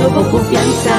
bo konfiansa.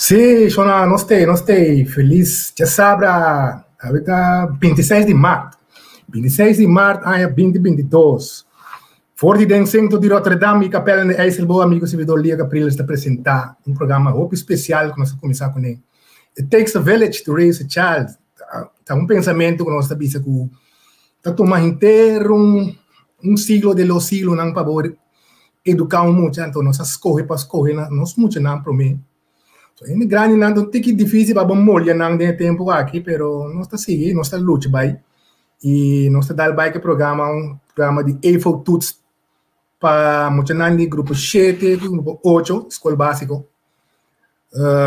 Sí, shona, nos t'ei, nos t'ei. Felis djasabra. Awe ta 26 di mart. 26 di mart aña 2022. For di den sentro di Rotterdam i Kapel in de IJssel bo amigo servidor Leo Capriles ta presenta un programa hopi spesial ku nos a kuminsá kuné. It takes a village to raise a child. Ta un pensamentu ku nos ta bisa ku ta tuma henter un un siglo de los siglonan pa bo eduká un mucha, anto nos a skohe pa skohe nos muchanan promé. So hende grandinan ta un tiki difísil pa bo molia nan den e tempu aki, pero nos ta sigui, nos ta lucha bai i nos ta dal bai ku e programa, un programa di EVO-toets pa muchanan di grupo shete ku grupo ocho, skol básiko.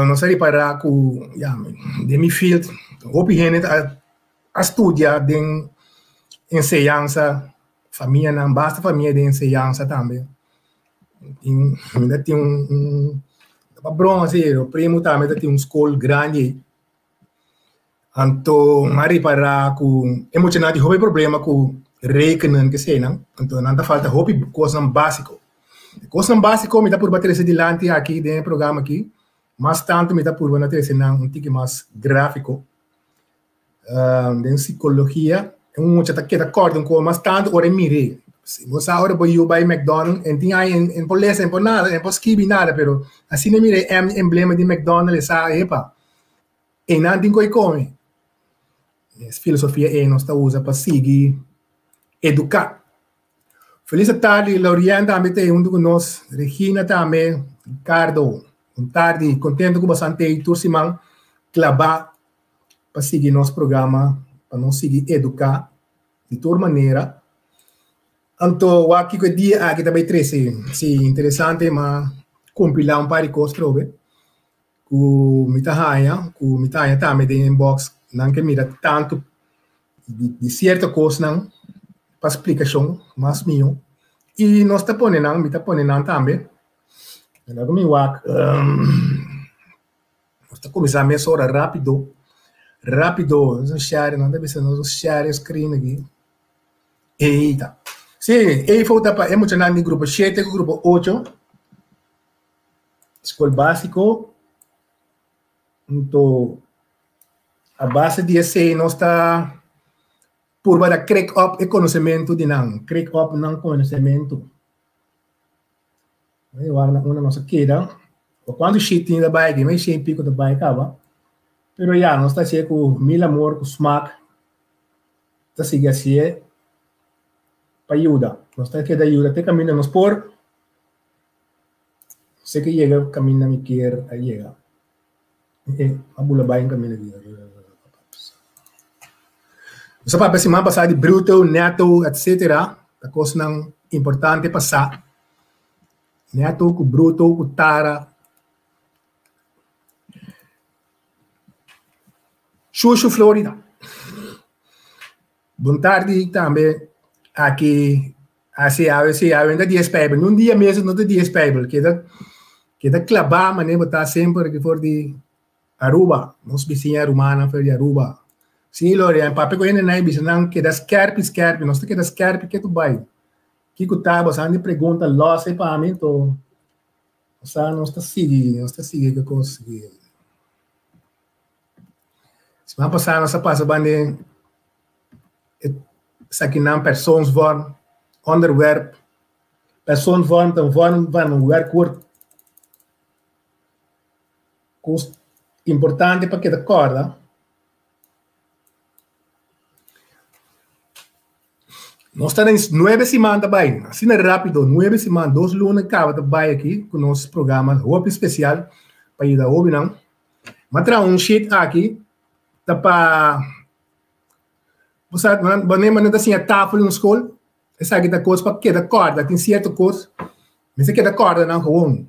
Nos a ripará ku ya den mi field hopi hende ta a studia den enseñansa, famianan, basta famia den enseñansa tambe. Tin mi ta tin un ta pa broma si pero primo tambe ta tin un skol grandi ei. Anto mi a ripará ku e muchanan tin hopi problema ku rekenen keseinan, anto nan ta falta hopi kosnan básiko. E kosnan básiko mi ta purba trese dilanti aki den e programa aki, mas tantu mi ta purba na trese nan un tiki mas gráfiko. Den sikologia un mucha ta keda kòrda un kos mas tantu ora e mir'é. Si bo sa ora bo yu bai McDonald, e tin ai e por lesa, e por nada, e por skibi nada, pero asina e mira e emblema di McDonald e sa, epa, Einan tin ku e kome. Es filosofia ei nos ta usa pa sigui eduká. Felis tardi, Laurian tambe ta ei huntu ku nos, Regina tambe, Ricardo. Bon tardi, kontentu ku boso ante ei tur siman klabá pa sigui nos programa, pa nos sigui eduká di tur manera. Anto wak kiko e dia aki ta bai trese. Si, interesante, m'a kompilá un par di kos trobe. Ku mi ta haña, ku mi ta haña tambe den inbox, nan ke mira tantu di, di sierto kosnan pa splikashon mas mihó. I nos ta pone nan, mi ta pone nan tambe. Laga mi wak, nos ta kuminsá mesora rápido. Rápido, nos share, nan ta bisa nos share screen aki. Eita. Sí, EVO ta pa e muchanan di grupo 7 ku grupo 8. Skol básiko. Anto, a base di esei nos ta purba da krek op e konosementu di nan, krek op nan konosementu. Ei wak na unda nos a keda. O kuantu shit tin ta bai aki, mei shen piko ta bai kaba. Pero ya, nos ta hasié ku mil amor, ku smak. Ta sigui hasié pa yuda. Nos ta keda yuda te kaminda nos por. Se ke yega kaminda mi kier a yega. E, a bula bai un kaminda aki. Nos a papia siman pasá di bruto, neto, etcetera. Ta kosnan importante pa sa. Neto ku bruto ku tara. Shushu Florida. Bon tardi tambe aki asi awe si awe no ta dies Bijbel. Nun dia mes no ta dies Bijbel. Keda keda klabá manera bo ta semper aki for di Aruba. Nos bisiña rumannan for di Aruba. Si Lorian, papia ku hende nan bisa nan keda skerpi skerpi. Nos ta keda skerpi ke tu bai. Kiko ta bo sa di pregunta lòs ei pa mi to sa nos ta sigui nos ta sigui ke kos. Siman pasá nos a pasa banda e esakinan persoonsvorm, onderwerp. Persoonsvorm ta un vorm van un werkwoord. Kos importante pa keda kòrda. Nos ta den nuebe siman ta bai, asina rápido, nuebe siman, dos luna kaba ta bai aki ku nos programa hopi spesial pa yuda hóbennan. M'a traha un sheet aki ta pa bo sa wanneer nan ta siña tafel na skol esaki ta kos pa keda kòrda tin sierto kos mester keda kòrda nan gewoon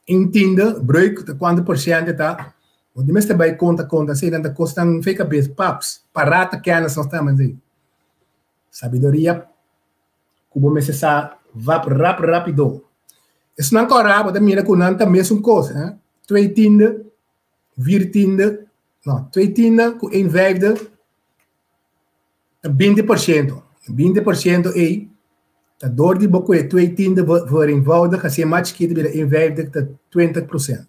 un tiende breuk ta kuantu porshente ta bo no mester bai konta konta esei nan ta kosnan fe kabes paps parata kènis nos ta haña Sabiduria ku bo mester sa vap rap rapido. Esnan kòrá bo ta mira ku nan ta mesun kos, eh? Twee tiende, vier tiende, no, twee tiende ku een vijfde ta 20%. 20% ei ta dor di bo ku e twee tiende vereenvoudig hasié mas chikitu bira een vijfde ta 20%.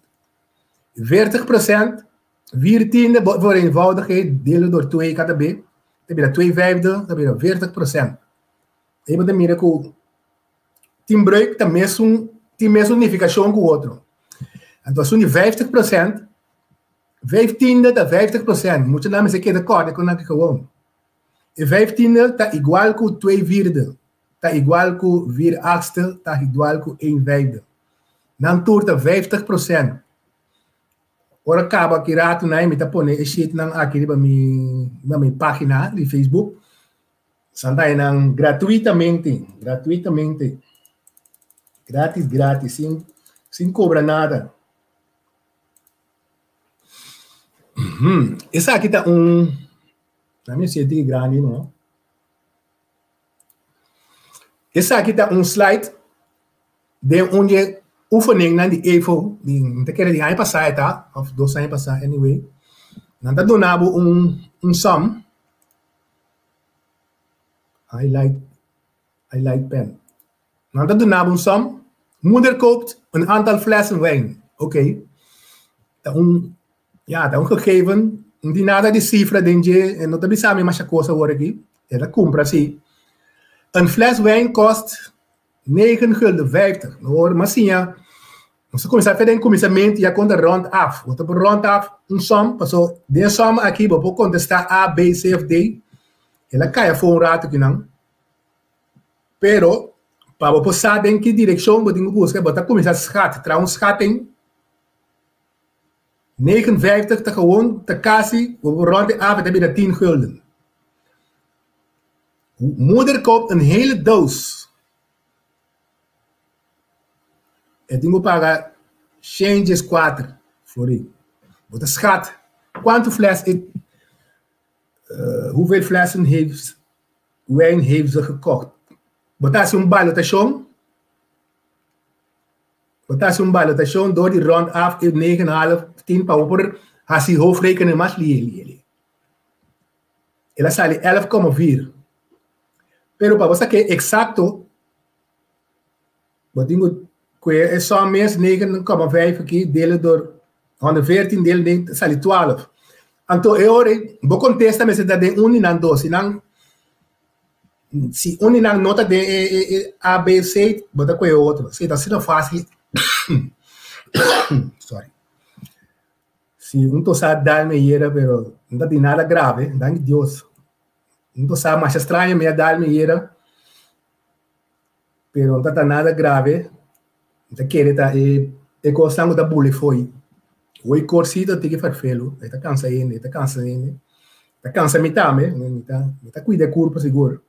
40% Vier tiende bo vereenvoudigheid delen door twee kada be, ta bira twee vijfde, ta bira 40%. Ei bo ta mira ku tin breuk ta mesun tin mesun nifikashon ku otro. Anto asun di 50%, vijf tiende ta 50%, mucha nan mester keda kòrda ku nan ke gewoon. E vijf tiende ta igual ku twee vierde, ta igual ku vier achtste, ta igual ku een vijfde. Nan tur ta 50%. Ora kaba ki ratu nai mi ta pone e sheetnan aki riba mi riba mi pagina di Facebook. San ta nan gratuitamente, gratuitamente. Gratis, gratis, sin sin kobra nada. Esaki ta un, mi sienti grandi no. Esaki ta un slide den un di e oefeningnan di EVO, di mi ta kere di aña pasá e ta, òf dos aña pasá, anyway. Nan ta duna bo un un sòm, highlight highlight pen. Nan ta duna bo un sòm, moeder koopt een aantal flessen wijn. Oké, ta un ya ta un gegeven, no tin nada di sifra den dje, e no ta bisa mi masha kos awor aki, e ta kumpra si. Een fles wijn kost negen gulden vijftig. No hoor, mas siña, nos a kuminsá fe den kuminsamentu ya konta rond af. Bo ta por rond af un som, paso den e som aki bo por kontestá A, B, C of D. El a kai afó un ratu kinan. Pero, pa bo por sa den ki direkshon bo tin ku buska, bo ta kuminsá schat, traha un schatting. 59 ta gewoon, ta kasi, bo por rond af e ta bira tien gulden. Moeder koopt een hele doos. E tin ku paga shen djes kuater florin. Bo ta skat kuantu fles e hoeveel flessen heeft wijn heeft ze gekocht. Bo ta hasi un balotashon. Bo ta hasi un balotashon door di rond af e negen half tien pa bo por hasi hoofdrekening mas lihe lihe lihe. El a sali 11,4. Pero pa bo sa ke eksakto, bo tin ku kue e som mes 9,5 aki dele dor 114 dele den ta sali 12. Anto e ora ei bo kontesta mester ta den un di nan dos. Si nan si un di nan no ta den e e A, B, C, bo ta kue e otro. Esei ta asina fásil. Sorry. Si un tosa dal mi ayera pero no ta tin nada grave, danki Dios. Un tosa masha straño mi a dal mi ayera, pero no ta ta nada grave. Mi ta kere ta e e kosnan ku ta buli fo'i. Hoy korsito tiki ferfelu, e ta kansa hende, e ta kansa hende. Ta kansa mi tambe, mi ta mi ta kuida e kurpo sigur.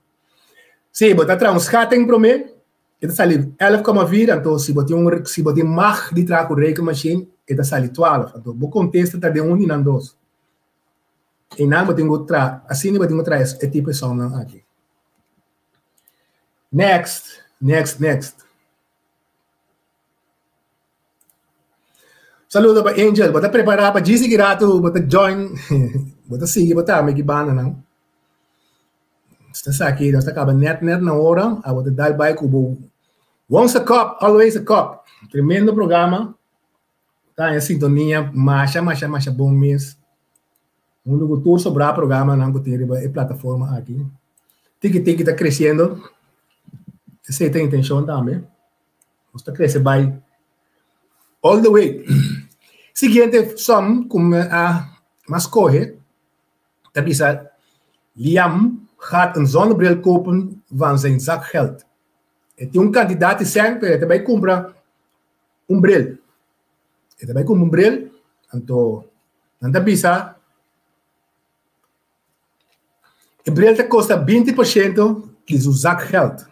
Si, bo ta traha un schatting promé. E ta sali 11,4, anto si bo tin un si bo tin mag di traha ku rekenmachine e ta sali 12. Anto bo kontesta ta den un di nan dos. Einan bo tin ku traha, asina bo tin ku traha e tipo e sòmnan aki. Next, next, next. Saludo pa Angel, bo ta prepará pa djis di ki ratu bo ta join, bo ta sigui bo tambe ki bandanan. Nos ta sa ki nos ta kaba net net na ora, abo ta dal bai ku bo Once a cup, always a cup. Tremendo programa. Ta haña sintonia masha masha masha bon mes. Huntu ku tur sobrá programanan ku tin riba e plataforma aki. Tiki tiki ta kresiendo. Esei ta intenshon tambe. Nos ta krese bai all the way. Siguiente som ku mi a mas skohe Ta bisa, Liam gaat een zonnebril kopen van zijn zakgeld. E tin un kantidat di sèn, pero e ta bai kumpra un bril. E ta bai kumpra un bril, anto nan ta bisa e bril ta kosta 20% di su zakgeld.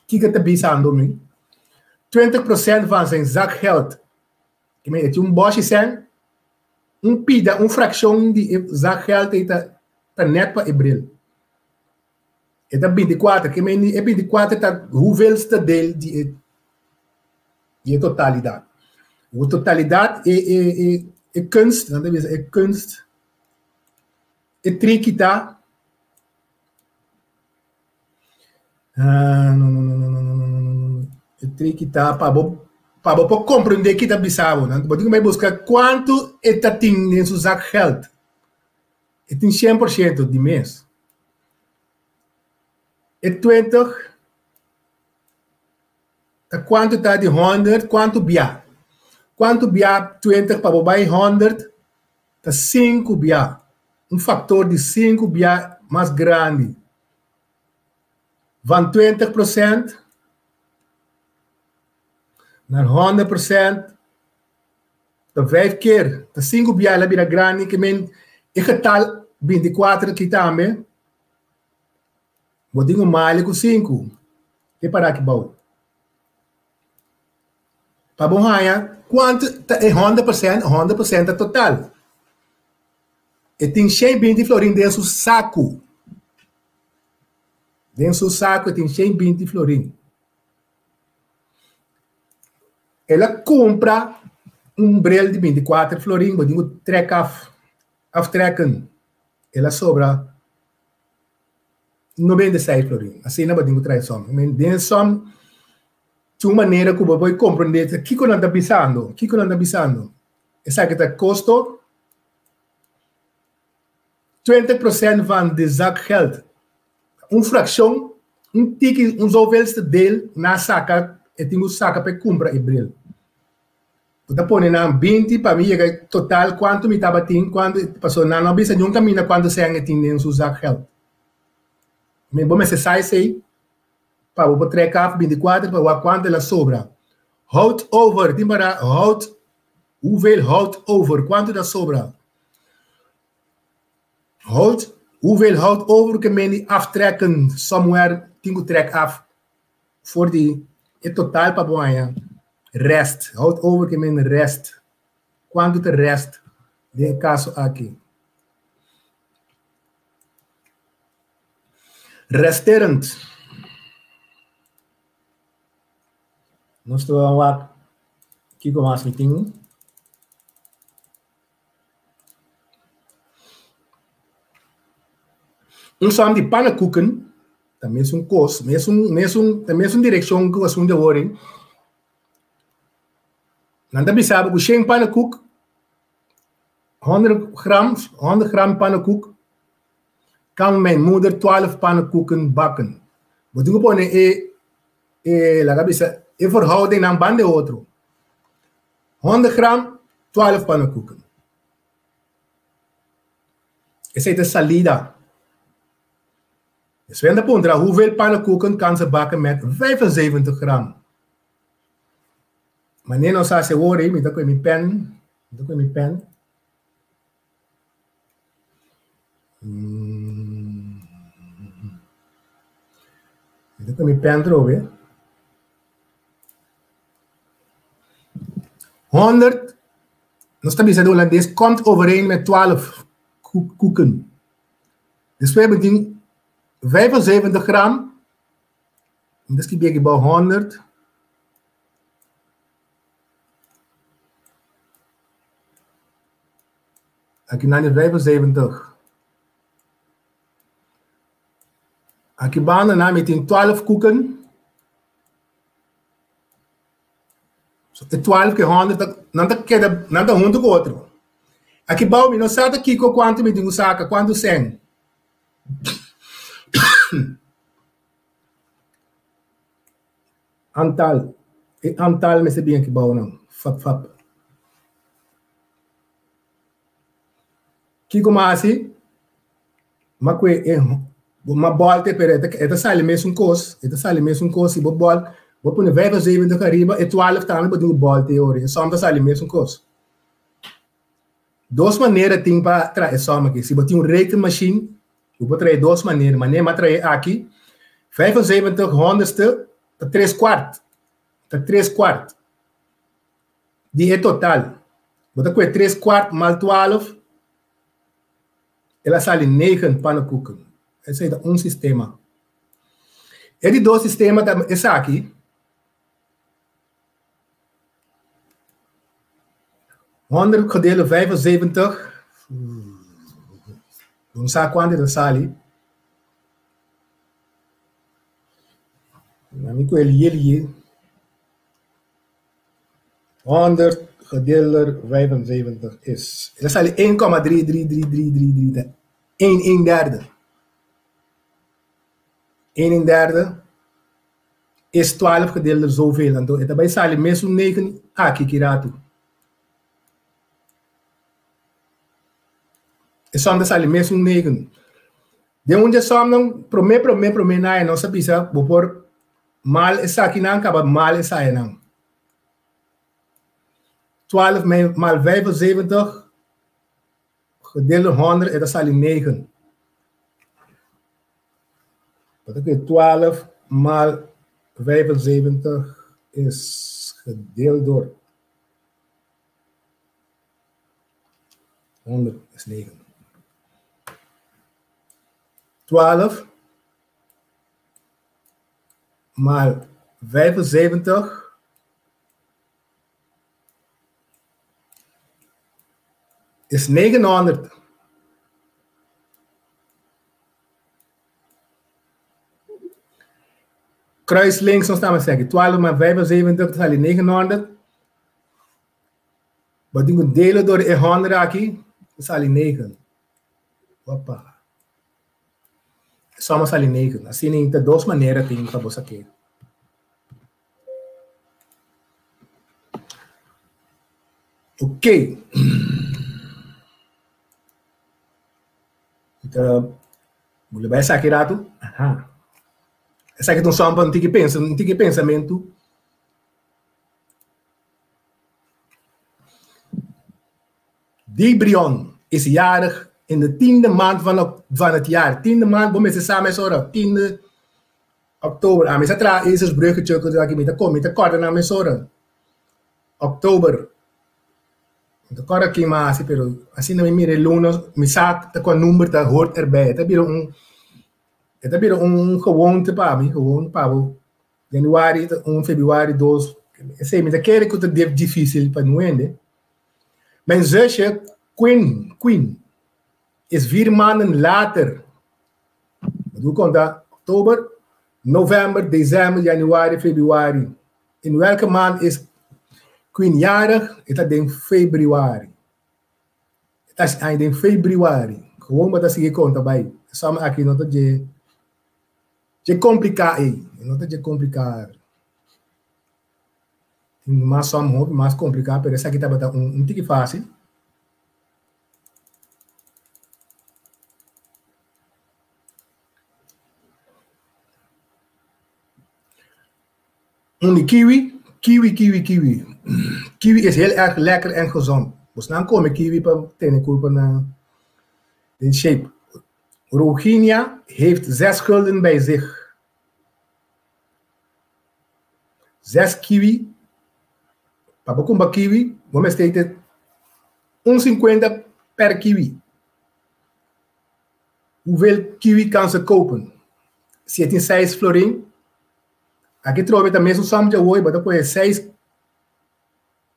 Kiko ta bisando mi? 20% van zijn zakgeld. E tin un bòshi sèn, Un pida, un frakshon di e zakgeld ei ta ta nèt pa e bril. E ta binti kuater, ke men e 24 ta hoeveelste deel di e di e totalidat. Ku totalidat e e e e kunst, nan ta bisa e kunst, e triki ta No, no, no, no, no, no, no, no, no, no. E triki ta pa bo, pa bo por comprende ki ta bisa bo. Bo tin ku bai buska kuantu e ta tin den su zakgeld. E tin 100% di mes. E 20 ta kuantu ta di 100, kuantu bia. Kuantu bia 20 pa bo bai 100 ta 5 bia. Un faktor di 5 bia mas grandi. Van 20% naar 100% ta vijf keer, ta sinku bia el a bira grandi ke men e getal 24 aki tambe bo tin un mali ku sinku te para aki bou. Pa bo haña kuantu ta e 100%, 100% ta total. E tin 120 florin den su saku. Den su saku e tin 120 florin. El a kumpra un bril di 24 florin, bo tin ku trek af, aftrekken. El a sobra 96 florin. Asina bo tin ku traha e som. Den e som tin un manera ku bo por komprende kiko nan ta bisando, kiko nan ta bisando. Esaki ta kosto 20% van de zakgeld. Un frakshon, un tiki, un zoveelste deel na saka, e tin ku saka pa e kumpra e bril. Bo ta pone nan 20 pa mi yega total kuantu mi tabatin, kuantu, pasobra nan no a bisa niun kaminda kuantu sèn e tin den su zakgeld. Mi bo mester sa esei pa bo por trek af 24 pa wak kuantu el a sobra. Hout over, tin para hout Hoeveel houdt over? Kuantu ta sobra? Houdt, hoeveel houdt over ke men di aftrekken somewhere tin ku trek af for di e total pa bo haña rest. Houdt over ke men rest. Kuantu ta rest den e kaso aki? Resterend. Nos ta wak kiko mas mi tin. Un som di pannenkoeken, ta mesun kos, mesun, mesun, ta mesun direkshon ku asun di awor. Nan ta bisa bo ku shen pannenkoek, 100 gram, 100 gram pannenkoek, kan mijn moeder 12 pannenkoeken bakken. Bo tin ku pone e, e, laga bisa, e verhoudingnan banda e otro. 100 gram, 12 pannenkoeken. Esei ta salida. Sven ta puntra, hoeveel pannenkoeken kan ze bakken met 75 gram? Manera nos hasi awor ei, mi ta kohe mi pen, mi ta kohe mi pen. Mi ta kohe mi pen trobe. 100, nos ta bisa den holandes, komt overeen met 12 koeken. Despues mi tin 75 gram, mi ta skibi aki bou 100. Aki nan di 75. Aki banda nan mi tin 12 koeken. So, e 12 ke 100 ta, nan ta keda, nan ta huntu ku otro. Aki bou mi no sa ta kiko kuantu mi tin ku saka, kuantu sèn. Antal, e antal mester bin aki bou nan, fap fap. Kiko mi a hasi? Mi a kue e, mi a bòlta pero e ta sali mesun kos, e ta sali mesun kos si bo bòl, bo pone 75 ariba e 12 tambe bo tin ku bòlta e ora, e sòm ta sali mesun kos. Dos manera tin pa traha e sòm aki, si bo tin un rekenmashin bo por traha e dos manera, manera mi a traha e aki, 75 honderdste ta tres kuart, ta tres kuart di e total, bo ta kue tres kuart mal 12 el a sali negen pannenkoeken. Esei ta un sistema. E di dos sistema ta esaki. 100 gedeeld 75. Bo no sa kuantu e ta sali. Mi ku e liye liye. 100 gedeeld 75 is. E ta sali 1,333333 ta 1 1 derde. 1 1 derde is 12 gedeeld door zoveel. Anto e ta bai sali mesun 9 aki ki ratu. E som ta sali mesun 9. Den un dje somnan prome prome prome na nos a bisa bo por mal esakinan kaba mal esayanan. 12 maal 75 gedeeld door 100 e ta sali 9. Bo ta kue 12 maal 75 is gedeeld door 100 is 9. 12 maal 75 is 900. Kruis links nos ta segi. 12 maal 75 ta sali 900. Bo tin ku delen door e 100 aki, ta sali 9. Opa. E soma sali 9. Asina ta dos manera tin pa bo sak'é. Ok. Ta bo bai esaki ratu. Aha. Esaki ta un som pa un tiki pensa, un tiki pensamentu. Debrion is jarig in de tiende maand van, van het jaar. Tiende maand, bo mester sa mesora. Tiende oktober. Ami sa traha ezelsbruggetje ku aki mi ta kome, mi ta kòrda nan mesora. Oktober. Mi ta kòrda kin mas hasi, pero asina mi mira e luna, mi sa ta kua number ta hoort erbij. E ta bira un, e ta bira un gewoonte pa mi, gewoon pa bo. Januari ta un, februari dos. Esei mi ta kere ku ta difísil pa nuende. Mijn zusje Quinn, Quinn, is vier maanden later. Bo konta oktober, novèmber, desèmber, yanüari, febrüari. In welke maand is Queen jarig? E ta den febrüari. E ta hasi aña den febrüari. Gewoon bo ta sigui konta bai. E sòm aki no ta dje dje kompliká ei. E no ta dje kompliká. Tin mas sòm hopi mas kompliká, pero esaki tabata un un tiki fásil. Un di kiwi, kiwi, kiwi, kiwi. Kiwi is heel erg lekker en gezond. Bosnan kome kiwi pa tene kurpa na den shape. Roginia heeft zes gulden bij zich. Zes kiwi. Pa bo kumpra kiwi, bo mester te un sinkuenta per kiwi. Hoeveel kiwi kan ze kopen? Si e tin seis florin, aki trobe ta mesun som dje awor, bo ta pone seis,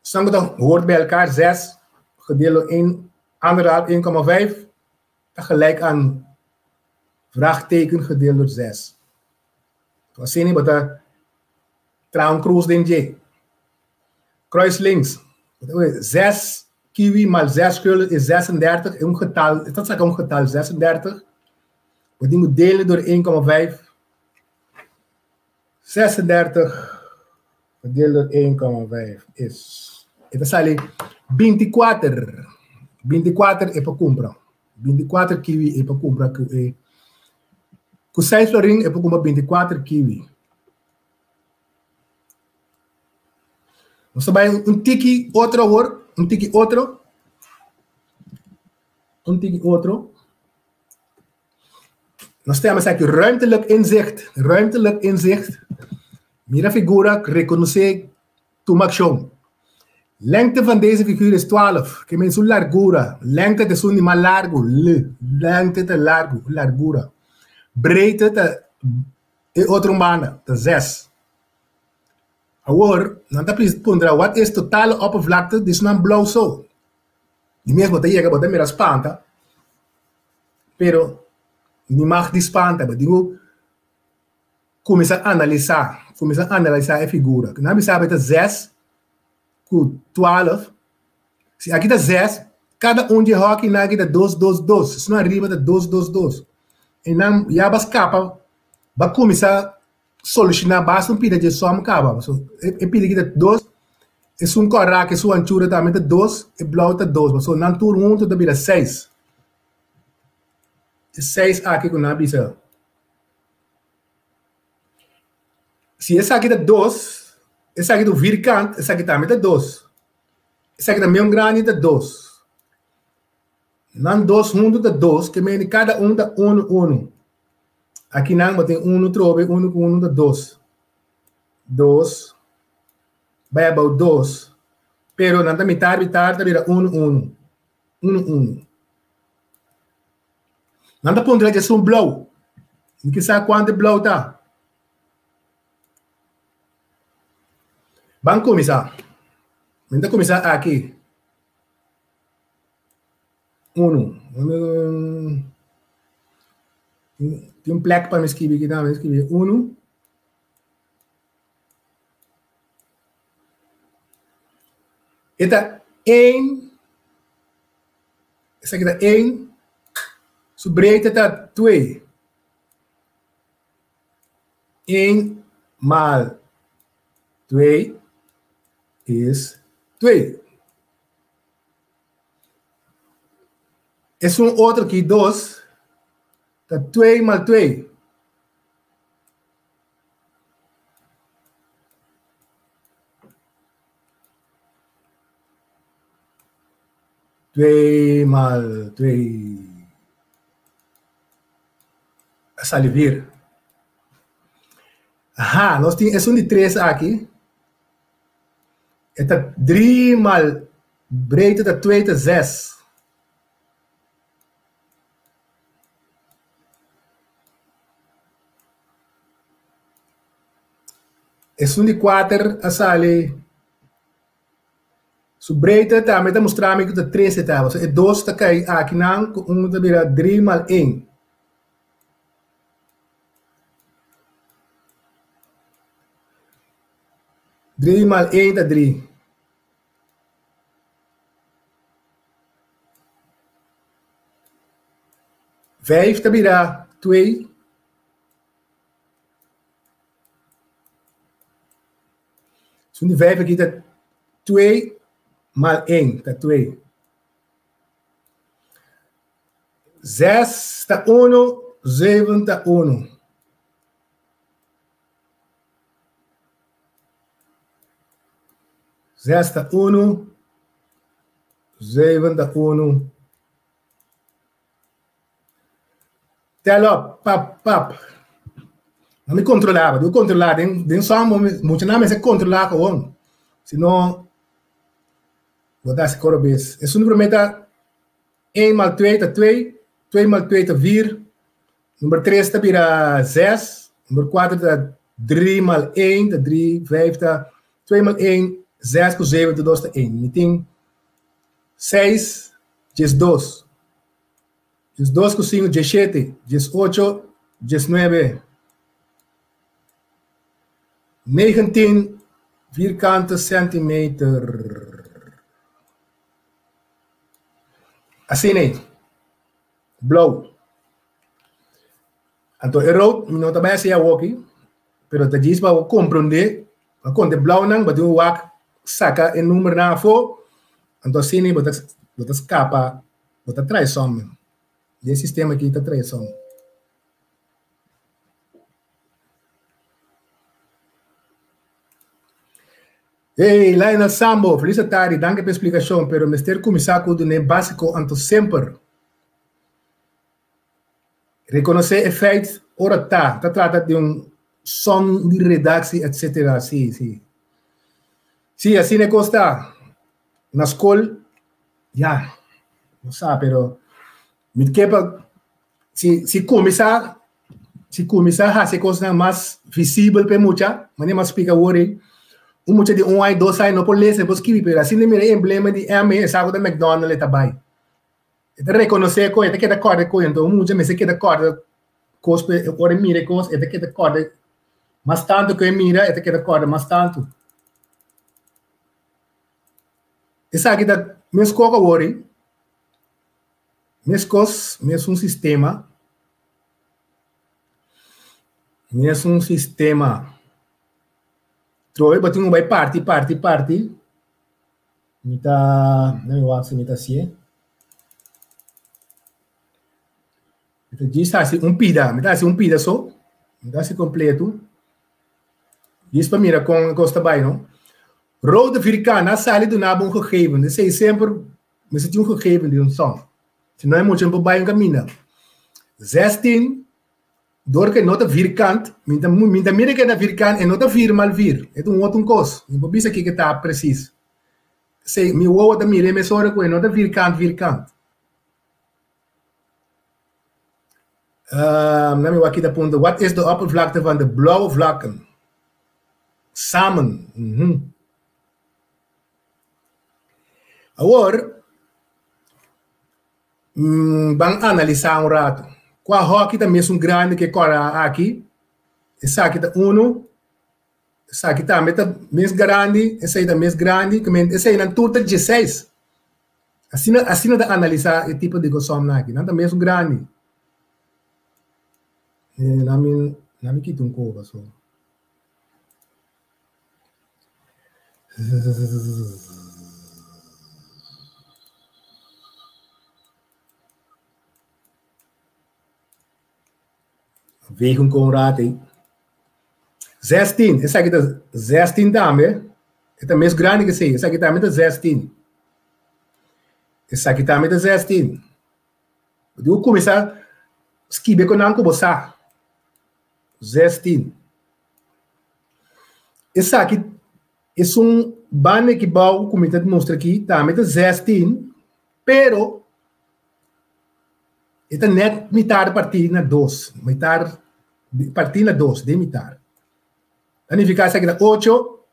som ku ta hoort bij elkaar, zes gedeeld door een, anderhalf, 1,5, ta gelijk aan vraagteken gedeeld door zes. Asina bo ta traha un krus den dje. Kruis links. Zes kiwi mal zes gulden is 36. E un getal, e ta saka un getal 36. Bo tin ku dele door 1,5. 36 gedeeld door 1,5 is, e ta sali 24. 24 e por kumpra. 24 kiwi e por kumpra ku e ku 6 florin e por kumpra 24 kiwi. Nos ta bai un tiki otro awor, un tiki otro. Un tiki otro. Nos ta yama esaki ruimtelijk inzicht, ruimtelijk inzicht. Mira figura, rekonosé, tuma akshon. Lengte van deze figuur is 12, ke men su largura. Lengte ta esun di mas largu, L, lengte ta largu, largura. Breedte ta e otro un banda, ta 6. Awor, nan ta puntra, wat is totale oppervlakte di esnan blou so? Di mes bo ta yega, bo ta mira spanta, pero mi mag di spanta, bo tin ku kuminsá analisá, kuminsá analisá e figura. Nan bisa bo ta zes ku twaalf, si aki ta zes, kada un di e hòkinan aki ta dos, dos, dos, esnan ariba ta dos, dos, dos. I nan ya bo a skapa, bo a kuminsá solushoná basta un pida dje sòm kaba. So e pida aki ta dos, esun kòrá ku esun anchura tambe ta dos, e blou ta dos. Pasobra nan tur huntu ta bira seis. E seis aki ku nan a bisa. Si esaki ta dos, esaki ta un virkant, esaki tambe ta dos. Esaki ta meun grandi ta dos. Nan dos huntu ta dos, ke mende kada un ta unu unu. Aki nan bo tin unu trobe, unu ku unu ta dos. Dos, bai abou dos. Pero nan ta mitar mitar ta bira unu unu. Unu unu. Nan ta puntra dje esun blou. Mi ke sa kuantu e blou ta. Ban kuminsá. Mi ta kuminsá aki. Unu. Tin un plek pa mi skibi aki tambe. Mi skibi unu. E ta één. Esaki ta één. Su breedte ta twee. Eén maal twee is twee. Esun otro ki dos ta twee mal twee. Twee mal twee a sali vier. Aha, nos tin esun di tres aki. E ta drie mal breedte ta twee ta zes. Esun di kuater a sali su breedte tambe ta mustra mi ku ta tres e tabla. So e dos ta kai akinan ku un ta bira drie mal een. 3 maal 1 ta 3. Vijf ta bira 2. Esun di vijf aki ta 2 maal 1 ta 2. Zes ta 1, zeven ta 1. Zes ta 1, zeven ta 1. Tel op, pap, pap. No mi controlaba, debe controla den den som mucha nan mester controla gewoon. Si no bo ta hasi coro bes. Esun di prome ta een maal twee ta twee, twee maal twee ta vier, number tres ta bira zes, number kuater ta drie maal een ta drie, vijf ta twee maal een, zes ku zeven ta dos ta een. Mi tin seis djesdos. 12 ku 5, 17, 18, 19, 19 vierkante centimeter. Asina ei. Blou. Anto e rood mi no ta bai hasi awoki, pero ta djis pa bo komprondé, pa konta e blaunan, bo tin ku wak saka e numbernan afó, anto asina ei bo ta bo ta skapa Bo ta trae som. Di e sistema aki ta trae som. Hey, Lionel Sambo, feliz tardi, danki pa e splikashon, pero mester kuminsá ku dun'é básiko anto semper. Rekonosé e feit ora ta ta trata di un som di redaksi etc. Sí, sí. Sí, asina e kos ta. Na skol Ya, no sa, pero mi ke pa si si kuminsá si kuminsá hasi kosnan mas visibel pa e mucha, manera mi a splika awor ei, un mucha di un aña, dos aña no por lesa, no por skibi, pero asina mira e emblema di M e sa ku ta McDonald e ta bai. E ta rekonosé e kos, e ta keda kòrda e kos, enton un mucha mester keda kòrda kos ku ora e mira e kos e ta keda kòrda mas tantu ku e mira e ta keda kòrda mas tantu. Esaki ta meskos awor ei, meskos, mesun sistema, mesun sistema. Trobe bo tin ku bai parti, parti, parti. Mi ta, mi wak si mi ta hasié. Mi ta djis hasi un pida, mi ta hasi un pida so, mi ta hasi kompleto. Djis pa mira kon e kos ta bai, no. Rode vierkant a sali duna bo un gegeven. Esei semper mester tin un gegeven di un som. Si no e mucha no por bai un kaminda. Zestien, dor ku e no ta vierkant, mi ta mi ta mira ku e ta vierkant, e no ta vier mal vier. E ta un otro kos. Mi por bisa kiko e ta presis. Esei mi wowo ta mira e mesora ku e no ta vierkant vierkant. Um, mi wak kita punto. Wat is de oppervlakte van de blauwe vlakken? Samen. Mm -hmm. Awor, mm, ban analisá un rato. Kua hockey ta mesun grandi ke kora aki? Esaki ta uno. Esaki tambe ta mes grandi, esei ta mes grandi, esei nan tur ta 16. Asina asina ta analisá e tipo di gosòmnan aki. Nan ta mesun grandi. Nan mi nan mi kita un koba so. Veeg un kon rato ei. Zestien, esaki ta zestien tambe. E ta mes grandi ke esei. Esaki tambe ta zestien. Esaki tambe ta zestien. Bo tin ku kuminsá skibi ku nan ku bo sa. Zestien. Esaki esun banda aki bou ku mi ta mustra aki tambe ta zestien, pero E ta net mitar partí na dos, mitar partí na dos, den mitar. Ta nifiká esaki ta ocho,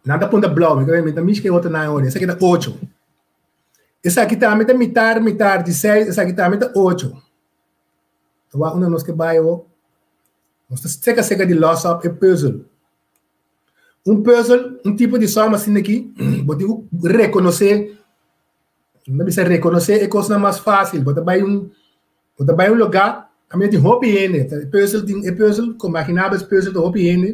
nan ta punta blou, mi ta mishi ku e otro nan ora, esaki ta ocho. Esaki tambe ta mitar mitar di seis, esaki tambe ta ocho. Ta wak unda nos ke bai awor. Nos ta seka seka di los op e pùzel. Un puzzel, un tipo di som asina aki, bo tin ku rekonosé, mi ta bisa rekonosé e kosnan mas fásil. Bo ta bai un, bo ta bai un lugá, kaminda tin hopi hende, e puzzel tin, e puzzel, komo imaginabel puzzel ta hopi hende,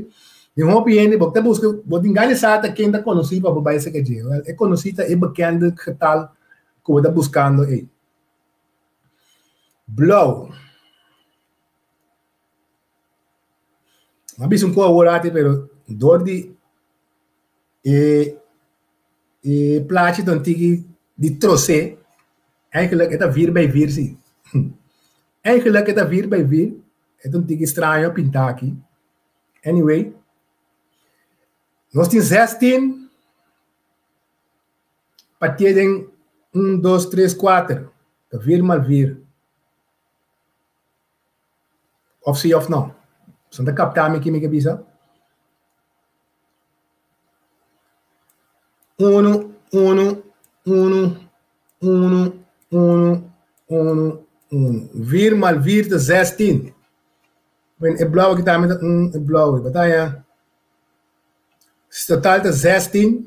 tin hopi hende, bo ta buska, bo tin gana sa ta ken ta konosí pa bo bai serka dje. Wèl, e konosí ta e bekende getal ku bo ta buskando ei. Blou. Mi a bisa un kos awor ati pero dor di e e plachi ta un tiki di trosé eigenlijk e ta vir bij vir si. Eigenlijk e ta vir bij vir, e ta un tiki straño pinta aki. Anyway, nos tin zestin partié den un, dos, tres, kuater, ta vir mal vir. Of si of no. Boso ta kapta mi ki mi ke bisa? Uno, uno, uno, uno, uno, uno, uno. Vier mal vier ta zestien. Ben, e blauwe ki tambe ta un, e blauwe. Bataya. Total ta zestien.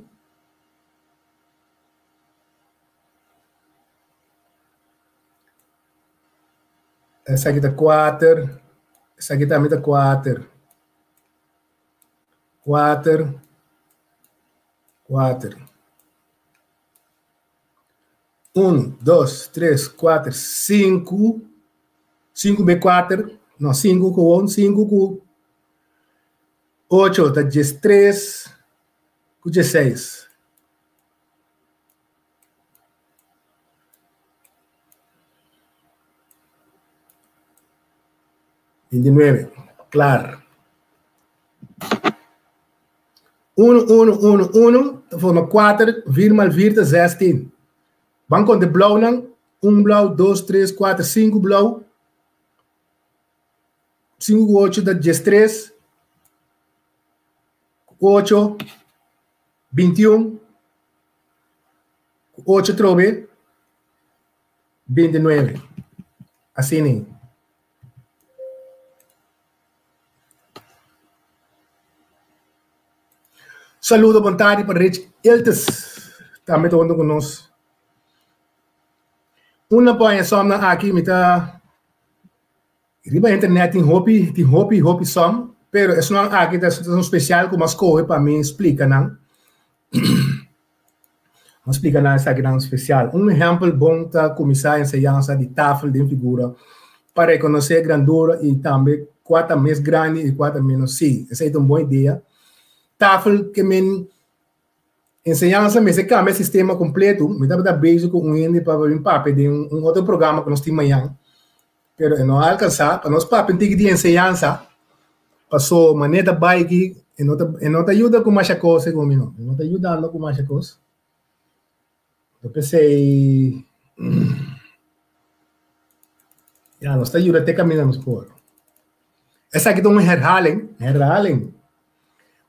Esaki ta kuater, esaki tambe ta kuater. Kuater, kuater. Un, dos, tres, kuater, sinku. Sinku be kuater, no, sinku ku un, sinku ku ocho ta diestres ku diesseis. Bintinuebe, klar. Unu, unu, unu, unu, ta forma kuater, vir mal vir ta zestin. Ban konta e blaunan, un blau, dos, tres, kuater, sinku blau. Sinku ku ocho ta diestres, ku ocho, bintiun, ku ocho trobe, bintinuebe. Asina ei. Saludo bon tardi pa Rich Iltes, tambe ta hunto ku nos. Unda por haña sòmnan aki mi ta riba internet tin hopi tin hopi hopi sòm, pero esunnan aki ta esun spesial ku mi a skohe pa mi splika nan. Mi a splika nan esakinan spesial. Un ehèmpel bon ta kuminsá enseñansa di tafel den figura pa rekonosé grandura i tambe kua ta mes grandi i kua ta ménos. Sí, esei ta un bon idea. Tafel ke men enseñansa mester kambia e sistema kompleto. Mi tabata bezig ku un hende pa bin papia den un otro programa ku nos tin mañan, pero e no a alkansá pa nos papia un tiki di enseñansa paso manera ta bai aki e no ta e no ta yuda ku masha kos segun mi no, e no ta yudando ku masha kos. Lo p'esei ya nos ta yuda te kaminda nos por. Esaki ta un herhaling, herhaling.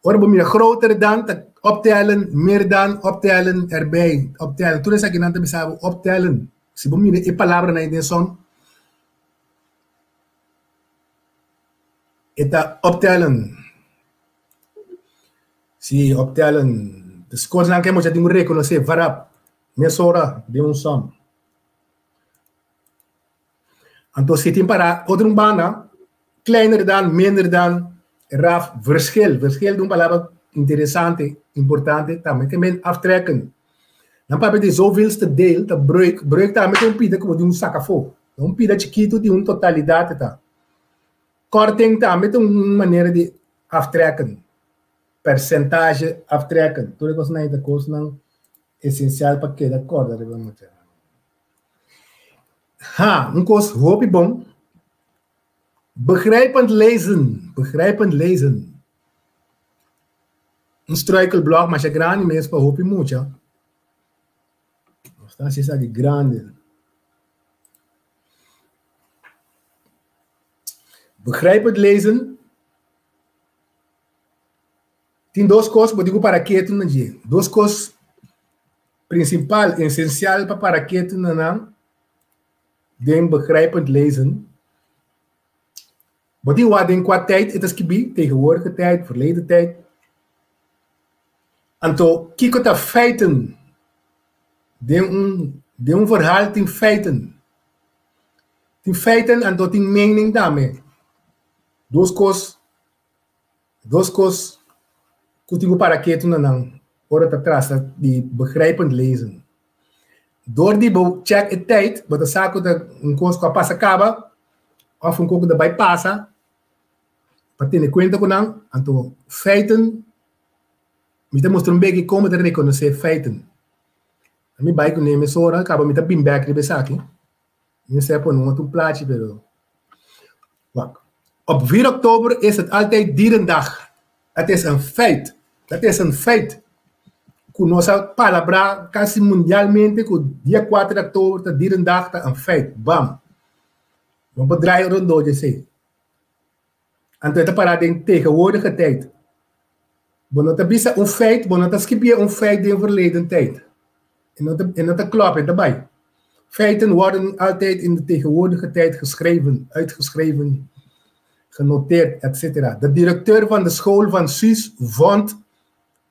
Ora bo mira groter dan ta optellen, meer dan, optellen, erbij, optellen. Tur esakinan ta bisa bo optellen. Si bo mira e palabranan ei den som, e ta optellen. Si, optellen. Dus kosnan ke mucha tin ku rekonosé varap, mesora, den un som. Anto si tin para otro un banda, kleiner dan, minder dan, raf, verschil. Verschil ta un palabra interesante, importante tambe ke men aftrekken. Nan papia di zoveelste deel ta breuk. Breuk tambe ta un pida ku bo tin un saka afó. Ta un pida chikitu di un totalidat e ta. Korting tambe ta un manera di aftrekken. Percentage aftrekken. Tur e kosnan ei ta kosnan esensial pa keda kòrda riba mucha. Ha, un kos hopi bon. Begrijpend lezen, begrijpend lezen. Un struikelblok masha grandi mes pa hopi mucha. Nos ta hasi esaki grandi. Begrijpend lezen. Tin dos kos bo tin ku para ketu na dje. Dos kos prinsipal, esensial pa para ketu na nan den begrijpend lezen. Bo tin wak den kua tijd e ta skibí, tegenwoordige tijd, verleden tijd. Anto kiko ta feiten? Den un den un verhaal tin feiten. Tin feiten anto tin mening tambe. Dos kos dos kos ku tin ku para ketu na nan ora ta trata di begrijpend lezen. Dor di bo chèk e tijd bo ta sa ku ta un kos ku a pasa kaba òf un kos ku ta bai pasa pa tene kuenta ku nan. Anto feiten Mi ta mustra un beki kon bo ta rekonosé feiten. Mi bai kuné mesora, kaba mi ta bin bèk riba esaki. Mi mester a pone un otro plachi, pero wak. Op 4 oktober is het altijd dierendag. Dat is een feit. Dat is een feit. Ku nos a palabrá kasi mundialmente ku dia 4 di oktober ta dierendag ta een feit. Bam. No por draai rondó di esei. Anto e ta pará den tegenwoordige tijd. Bo no ta bisa un feit, bo no ta skibié un feit den verleden tijd. E no ta, e no ta klòp, e ta bai. Feiten worden altijd in de tegenwoordige tijd geschreven, uitgeschreven, genoteerd, etc. De directeur van de school van Suus vond,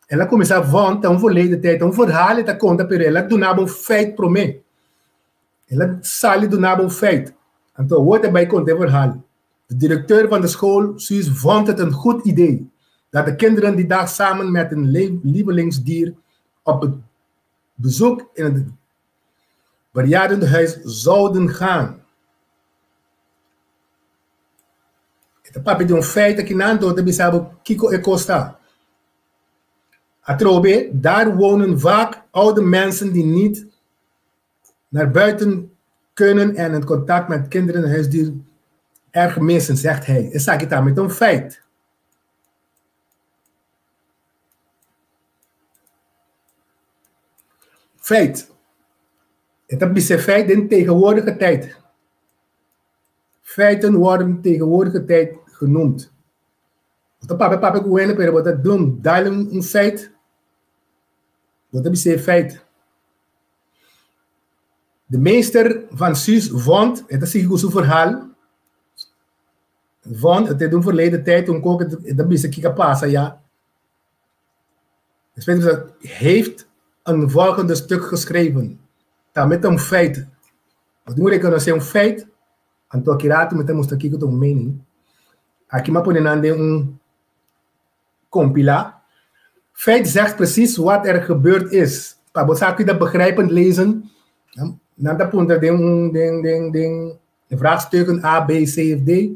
el a kuminsá vond, ta un verleden tijd, ta un verhaal e ta konta, pero el a duna bo un feit promé. El a sali duna bo un feit. Anto awor ta bai konta e verhaal. De directeur van de school, Suus, vond het een goed idee dat de kinderen die dag samen met hun lievelingsdier op bezoek in het bejaardenhuis zouden gaan. E ta papia di un feit aki nan dor ta bisa bo kiko e kos ta. Atrobe, daar wonen vaak oude mensen die niet naar buiten kunnen en het contact met kinderen en huisdier erg missen, zegt hij. Esaki tambe ta un feit. Feit. E ta bisa feit den tegenwoordige tijd. Feiten worden tegenwoordige tijd genoemd. Bo ta papia papia ku hende pero bo ta dum dal un feit. Bo ta bisa e feit. De meester van Suus vond, e ta sigui ku su verhaal, vond, e ta den verleden tijd un kok e ta bisa kiko a pasa ya. Despues e ta bisa, heeft een volgende stuk geschreven. Tambe ta un feit. Bo tin ku rekonosé un feit, anto aki rato mi ta mustra kiko ta un mening. Aki mi a pone nan den un Compila. Feit zegt precies wat er gebeurd is. Pa bo sa ki ta begrijpend lezen, nan ta puntra den un den den den vraagstukken A, B, C of D.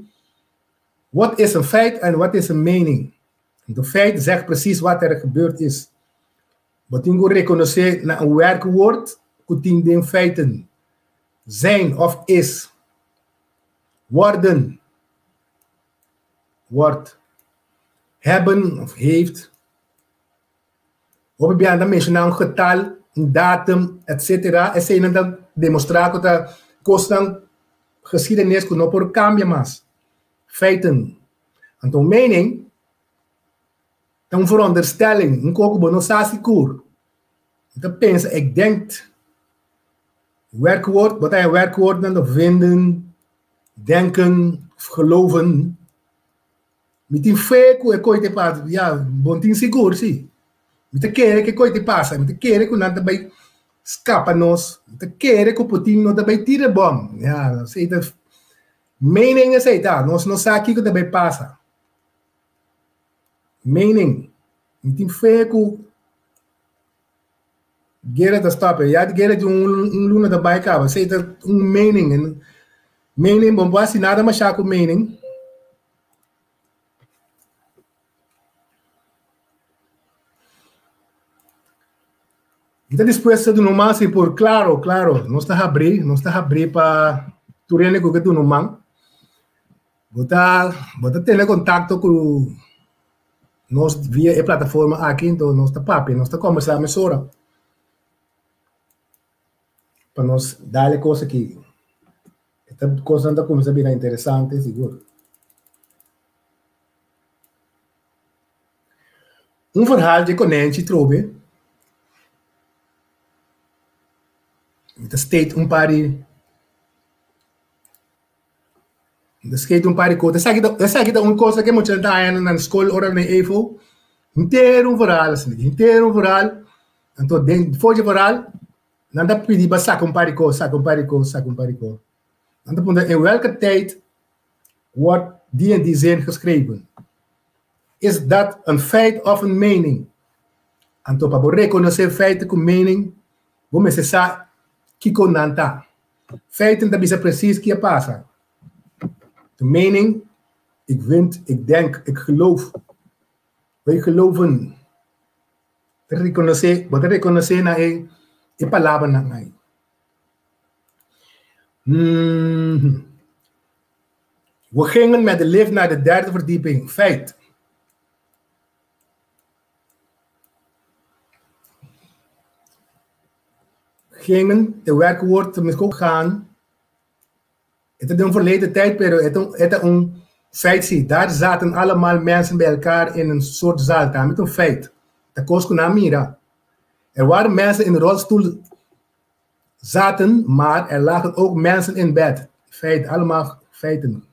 Wat is een feit en wat is een mening? De feit zegt precies wat er gebeurd is. Bo tin ku rekonosé na un werkwoord ku tin den feiten. Zijn of is. Worden. Wordt. Hebben of heeft. Hopi biaha ta menshoná un getal, un datum, etc. Eseinan ta demostrá ku ta kosnan geschiedenis ku no por kambia mas. Feiten. Anto un mening ta un veronderstelling, un kos ku bo no sa sigur. Bo ta pensa, ik denk. Werkwoord, bo ta haña werkwoordnan ta vinden, denken of geloven. Mi tin fe ku e koi ta pasa. Ya, bo no tin sigur si. Mi ta kere ku e koi ta pasa. Mi ta kere ku nan ta bai skapa nos. Mi ta kere ku Putin no ta bai tira e bòm. Ya, esei ta mening esei ta. Nos no sa kiko ta bai pasa. Mening. Mi tin fe ku Guera ta stop. Ya di guera di un luna ta bai kaba. Esei ta un mening. Mening, bo no por hasi nada masha ku mening. Mi ta dispuesto di duna un man si por klaro, klaro. Nos ta habrí, nos ta habrí pa tur hende ku ke duna un man. Bo ta, bo ta tene kontakto ku nos via e plataforma aki, enton nos ta papia, nos ta kombersá mesora pa nos dal e kos aki. E ta kosnan ta kuminsá bira interesante sigur. Un verhaal dje konenchi trobe. Mi ta state un par di Mi ta state un par di kos. Esaki ta esaki ta un kos ku e muchanan ta haña na skol ora nan e efo. Henter un verhaal asina, henter un verhaal. Anto den for di verhaal nan ta pidi pa saka un par di kos, saka un par di kos, saka un par di kos. Nan ta puntra in welke tijd wordt die en die zin geschreven? Is dat een feit of een mening? Anto pa bo rekonosé feiten ku mening, bo mester sa kiko nan ta. Feiten ta bisa presis ki a pasa. De mening, ik vind, ik denk, ik geloof. Wij geloven. Ta rekonosé, bo ta rekonosé na e e palabranan ei. Mm. We gingen met de lift naar de derde verdieping. Feit. Gingen, de werkwoord te gaan. Het is een verleden tijd, pero het is een feit. Zie. Daar zaten allemaal mensen bij elkaar in een soort zaal. Daar met een feit. Dat kost mira. Er waren mensen in de rolstoel zaten, maar er lagen ook mensen in bed. Feit, allemaal feiten.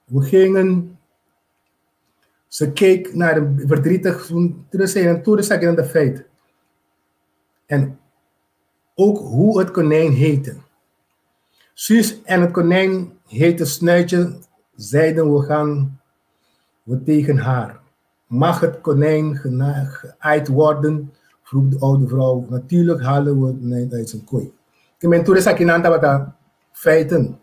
We gingen. Ze keek naar een verdrietig. Toen zag ik de feit. En ook hoe het konijn heette. Suus en het konijn heette Snuitje, zeiden we gaan we tegen haar. Mag het konijn geaaid worden? Vroeg de oude vrouw. Natuurlijk halen we het konijn uit zijn kooi. Ik ben toen ik in wat feiten.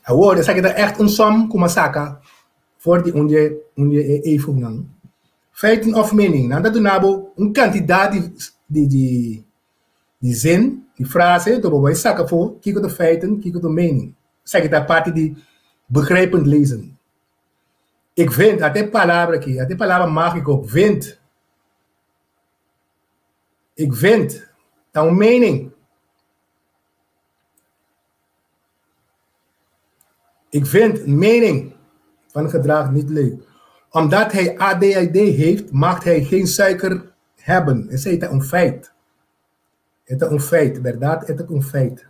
Awor, esaki ta echt un som ku m'a saka for di un dje un dje e efonan. Feiten of mening, nan ta duna bo un kantidat di di di di zin, di frase, to bo bai saka afó kiko ta feiten, kiko ta mening. Esaki ta parti di begrijpend lezen. Ik vind, ata e palabra aki, ata e palabra mágiko, vind. Ik vind ta un mening. Ik vind mening van gedrag niet leuk. Omdat hij ADHD heeft, mag hij geen suiker hebben. Esei ta un feit. E ta un feit, berdad e ta un feit.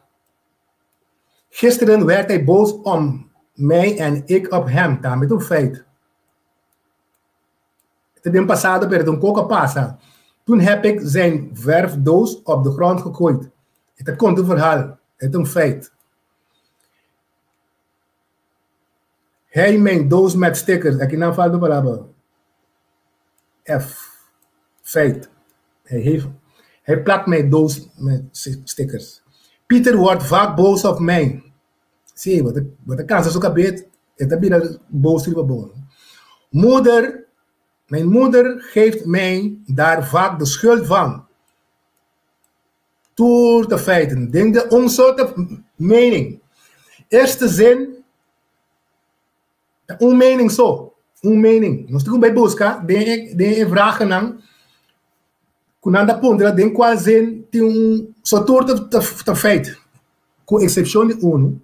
Gisteren werd hij boos om mij en ik op hem. Tambe ta un feit. E ta den pasado, pero ta un koko a pasa. Toen heb ik zijn verfdoos op de grond gegooid. E ta konta un verhaal. E ta un feit. Hij mijn doos met stickers. Aki nan falta palabra. F. Feit. Hij, heeft, hij plakt mijn doos met stickers. Pieter wordt vaak boos op mij. Sí, bo ta, bo ta cansa su cabet, e ta bira boos riba bo. Moeder, mijn moeder geeft mij daar vaak de schuld van. Tur ta feiten. Den de un soort mening. Eerste zin ta un mening so. Un mening. Nos tin ku bai buska den e, den e vragennan ku nan ta puntra den kual zin tin un so tur ta, ta, ta feit. Ku eksepshon di unu.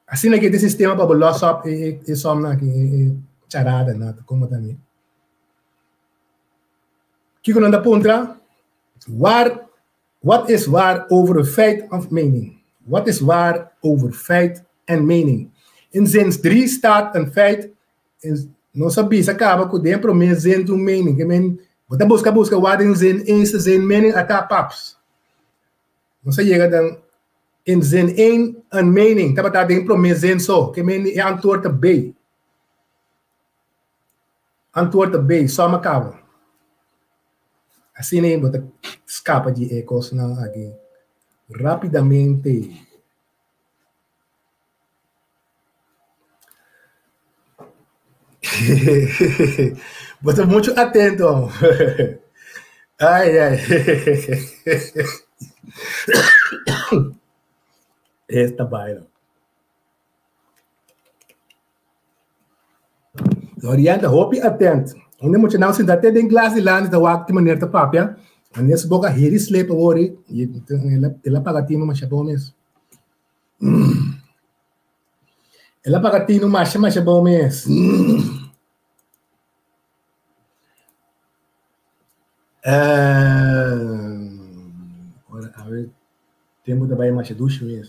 Asina ke e sistema pa bo los op e, e, e somnan aki, e, e charada nan, komo ta mi. Kiko nan ta puntra? Waar, wat is waar over een feit of mening? Wat is waar over feit en mening? In zin 3 staat een feit. In, nos a bisa kaba ku den promé zin tin un mening. Ke men, bo ta buska buska wak den zin eerste zin mening ata paps. Nos a yega den in zin 1 een mening tabata den promé zin so. Ke men e antwoord ta B. Antwoord ta B, sòm a kaba. Asina bo ta skapa di e kosnan aki rápidamente. Bo ta muchu atento. Ai, ai. Esta baila. Oriente hopi atent. Unda muchanan sinta te den klas dilanti ta wak ki manera ta papia. Wanneer su boka heri slip awor i el a paga tinu masha bon mes. El a paga tinu masha masha bon mes. Ora, awe tempu ta bai masha dushi mes.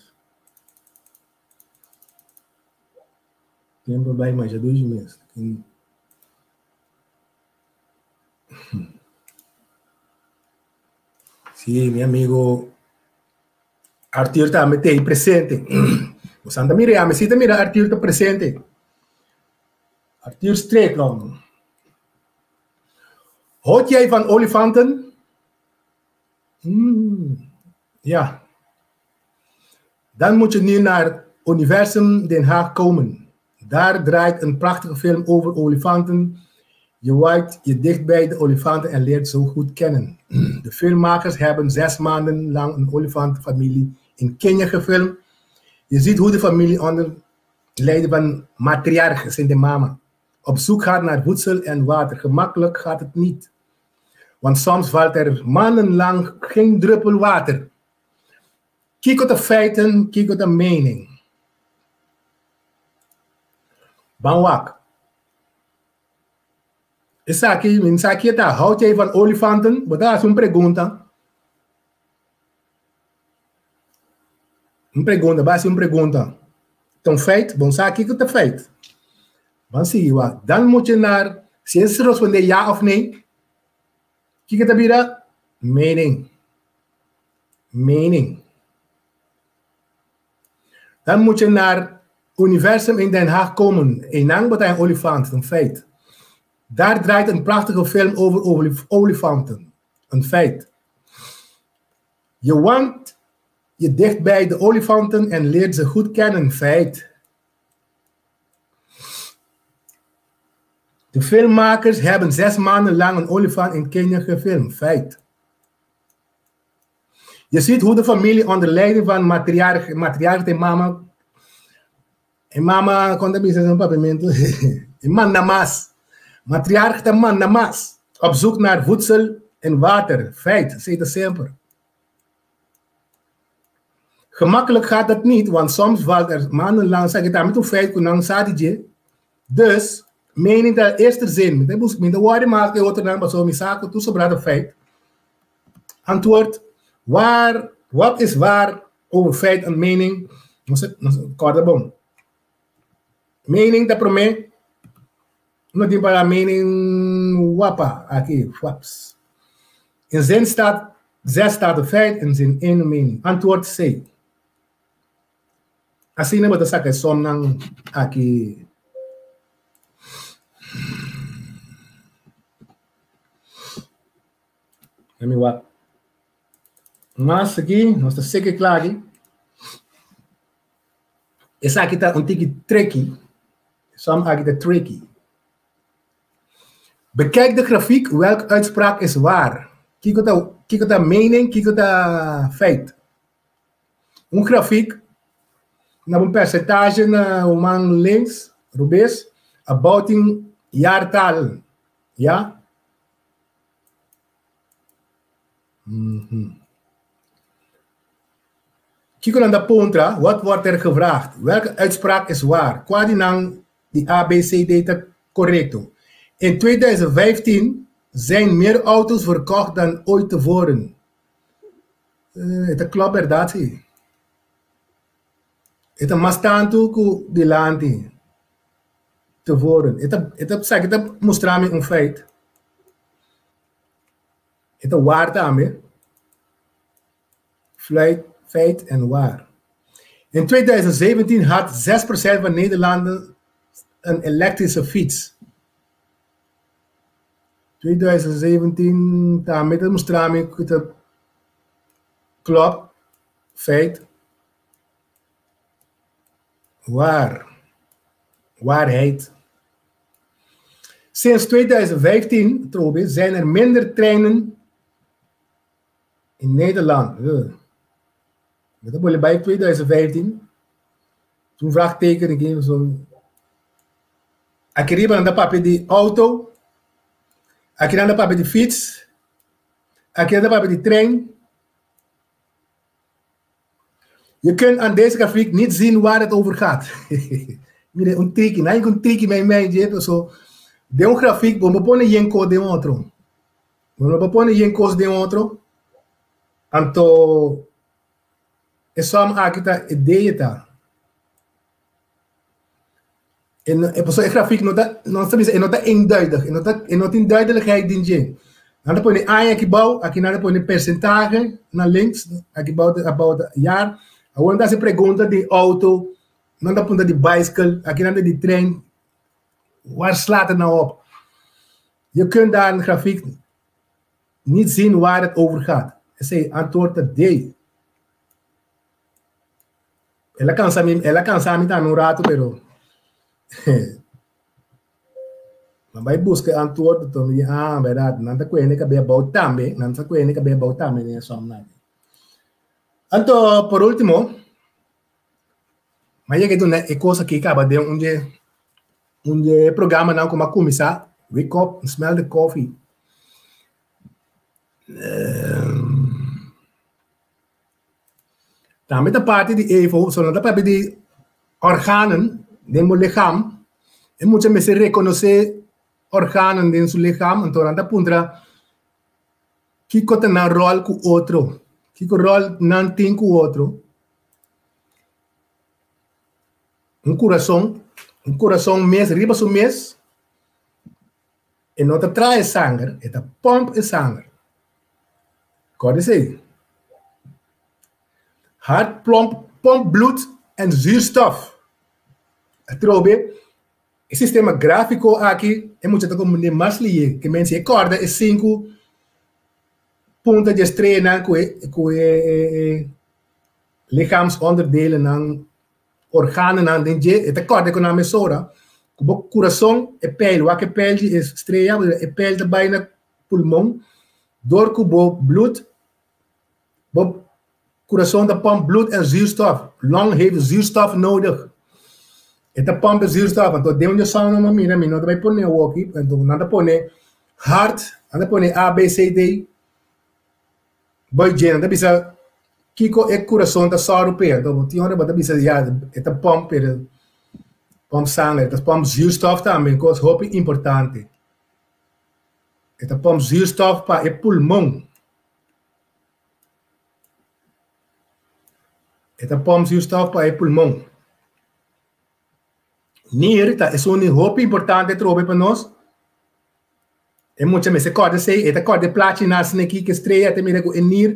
Tempo bai masha dushi mes. Sí, mi amigo Arthur tambe ta ei presente. Bo santa mira, ami sí ta mira Arthur ta presente. Arthur Streetlong. Houd jij van olifanten? Hmm, ja. Dan moet je nu naar Universum Den Haag komen. Daar draait een prachtige film over olifanten. Je waait je dicht bij de olifanten en leert zo goed kennen. De filmmakers hebben zes maanden lang een olifantenfamilie in Kenia gefilmd. Je ziet hoe de familie onder leiding van matriarch, zijn de mama, op zoek gaat naar voedsel en water. Gemakkelijk gaat het niet. Want soms valt er maandenlang geen druppel water. Kiko ta feiten, kiko ta mening. Ban wak. Esaki, mi esaki ta, houd jij van olifanten? Bo ta hasi un pregunta. Un pregunta, bo hasi un pregunta. Ta un feit? Bo sa kiko ta feit. Ban sigui wak. Dan moet je naar, si e responde ja of nee, kiko ta bira? Mening. Mening. Dan moet je naar Universum in Den Haag komen. Einan bo ta een olifant, een feit. Daar draait een prachtige film over olifanten. Een feit. Je want je dicht bij de olifanten en leert ze goed kennen. Feit. De filmmakers hebben zes maanden lang een olifant in Kenia gefilmd. Feit. Je ziet hoe de familie onder leiding van matriarch, matriarch de mama, en mama kon ta bisa un papiamento, e manda mas. Matriarch ta manda mas. Op zoek naar voedsel en water. Feit, zeker semper. Gemakkelijk gaat dat niet, want soms valt er maandenlang, zeg ik daar met een feit, kunang sadije. Dus, mening de eerste zin, met de woorden maken, wat er dan, zo misako, toe sobrado feit. Antwoord, waar, wat is waar over feit en mening? Korda bon. Mening ta promé, no tin para mening wapa, aki, waps. In zin staat, 6 staat de feit, in zin 1 mening. Antwoord C. Asina bo ta saka e somnan aki. Let me wak. Mas aki, nos ta seke kla aki. Esaki ta un tiki tricky. Som aki ta tricky. Bekijk de grafiek, welke uitspraak is waar? Kiko ta, kiko ta mening, kiko ta feit? Un grafiek na un percentage na man links, rubes, about in jaartal. Ja? Mm -hmm. Kiko nan ta puntra, wat wordt er gevraagd? Welke uitspraak is waar? Kua di nan di A, B, C, D ta korekto? In 2015 zijn meer auto's verkocht dan ooit tevoren. Uh, e ta klop berdad si. E ta mas tantu ku dilanti tevoren. E ta, e ta, sa e ta mustra mi un feit. E ta waar tambe. Fluit, feit en waar. In 2017 had 6% van Nederlanders een elektrische fiets. 2017 tambe ta mustra mi ku ta klop, feit, waar, waarheid. Sinds 2015, trobe, zijn er minder treinen in Nederland. Mi ta bolbe bai 2015. Un vraagteken aki so. Aki riba nan ta papia di auto. Aki nan ta papia di fiets. Aki nan ta papia di trein. Je kunt aan deze grafiek niet zien waar het over gaat. Mira, un triki, na un triki mei mei je so. Den un grafiek, bo no pone yen kos den otro. Bo no pone yen kos den otro. Anto e som aki ta e data. E pasobra e grafiek no ta, nos ta bisa e no ta eenduidig, e no ta, e no tin duidelijkheid den dje. Nan ta pone aña aki bou, aki nan ta pone percentahe na links, aki bou ta abou ta jaar. Awor nan ta hasi pregunta di auto, nan ta punta di bicycle, aki nan ta di trein. Waar slaat het nou op? Je kunt daar een grafiek niet zien waar het over gaat. Esei antwoord ta D. El a cansa mi, el a cansa mi tambe un rato, pero nan bai busca e antwoord, enton mi di, ah, verdad, nan ta cuende cabia abou tambe, nan ta cuende cabia abou tambe den e som nan. Anto, por ultimo, mi a yega duna e cos aki caba den un dje, un dje programanan cu mi a cuminsa, Wake Up and Smell the Coffee. Tambe ta parti di EVO, so nan ta papia di organen den bo licham. E mucha mester rekonosé organen den su licham, anto nan ta puntra kiko ta nan ròl ku otro, kiko ròl nan tin ku otro. Un kurason, un kurason mes riba su mes E no ta traha e sanger, e ta pòmp e sanger. Kòrda esei. Hart plomp, pomp bloed en zuurstof. Atrobe, e sistema gráfiko aki e mucha ta komprendé mas lié ke men si e kòrda e sinku punta dje streanan ku e ku e lichaamsonderdelennan organonan den dje, e ta kòrda ku nan mesora ku bo kurason e peil, wak e peil di e strea, e peil ta bai na pulmon, dor ku bo bloed, bo kurason ta pòmp bloed en zuurstof, long heeft zuurstof nodig. E ta pòmp e zuurstof, anto den un dje sònnan nan mira, mi no ta bai pone awoki, anto nan ta pone hart, nan ta pone A, B, C, D, Boy Jane ta bisa kiko e kurason ta sòru p'e. Anto bo tin ora bo ta bisa ya e ta pòmp pero pòmp sanger, e ta pòmp zuurstof tambe, kos hopi importante. E ta pòmp zuurstof pa e pulmon. E ta pòmp zuurstof pa e pulmon. Nir ta esun di hopi importante trobe pa nos. E mucha mester kòrda esei, e ta kòrda e plachi na asina aki ku e strea ta mira ku e nir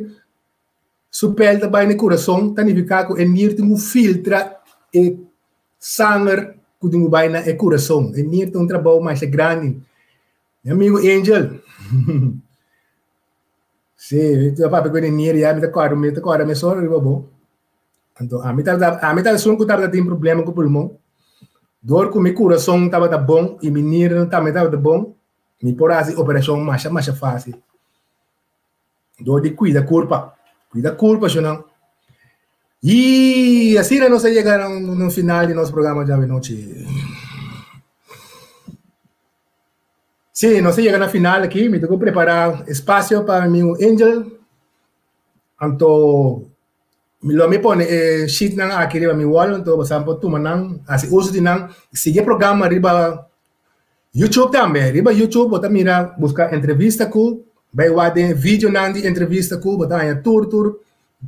su pèl ta bai na e kurason, ta nifiká ku e nir tin ku filtra e sanger ku tin ku bai na e kurason. E nir ta un trabou masha grandi. Mi amigu Angel, si, mi ta papia ku e nir ya, mi ta kòrda, mi ta kòrda mesora riba bo. Anto ami tabata, ami ta esun ku tabata tin problema ku pulmon. Dor ku mi kurason tabata bon i mi nirnan tambe tabata bon, mi por hasi operashon masha masha fásil. Dor di kuida kurpa, kuida kurpa shonnan. I asina nos a yega na final di nos programa djawe nochi. Sí, nos a yega na final aki. Mi ta ku prepará espasio pa mi Angel. Anto Mi lo mi pone e sheetnan aki riba mi wall, anto boso por tuma nan, hasi uso di nan. Sigui e programa riba YouTube tambe. Riba YouTube bo ta mira, buska entrevista ku, bai wak den e videonan di entrevista ku, bo ta haña tur tur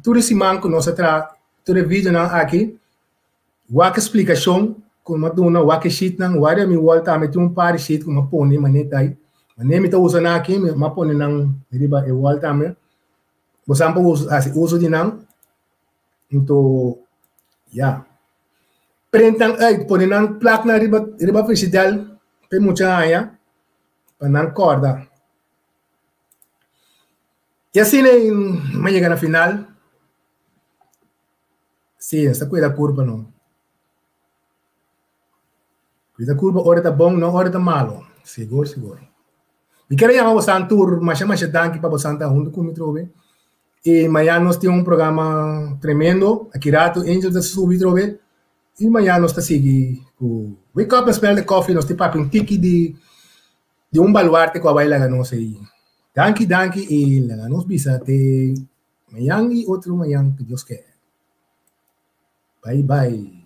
tur e siman ku nos a traha tur e videonan aki. Wak e splikashon ku mi a duna, wak e sheetnan, wak riba mi wall tambe tin un par di sheet ku mi a pone manera ta ei. Manera mi ta usa nan aki, mi a pone nan riba e wall tambe. Bo san por hasi uso di nan. Anto, ya. Print nan uit, pone nan plak nan riba riba frishidèl pa e mucha haña, pa nan kòrda. I asina mi a yega na final. Sí, nos ta kuida kurpa no. Kuida kurpa ora ta bon, no ora ta malo. Sigur, sigur. Mi kere yama bosan tur masha masha danki pa bosan ta huntu ku mi trobe. I mañan nos tin un programa tremendo. Aki rato Angel ta subi trobe. I mañan nos ta sigui ku Wake Up and Smell the Coffee. Nos tin papia un tiki di di un baluarte ku a bai laga nos ei. Danki, danki i laga nos bisa te mañan i otro mañan ku Dios ke. Bye bye.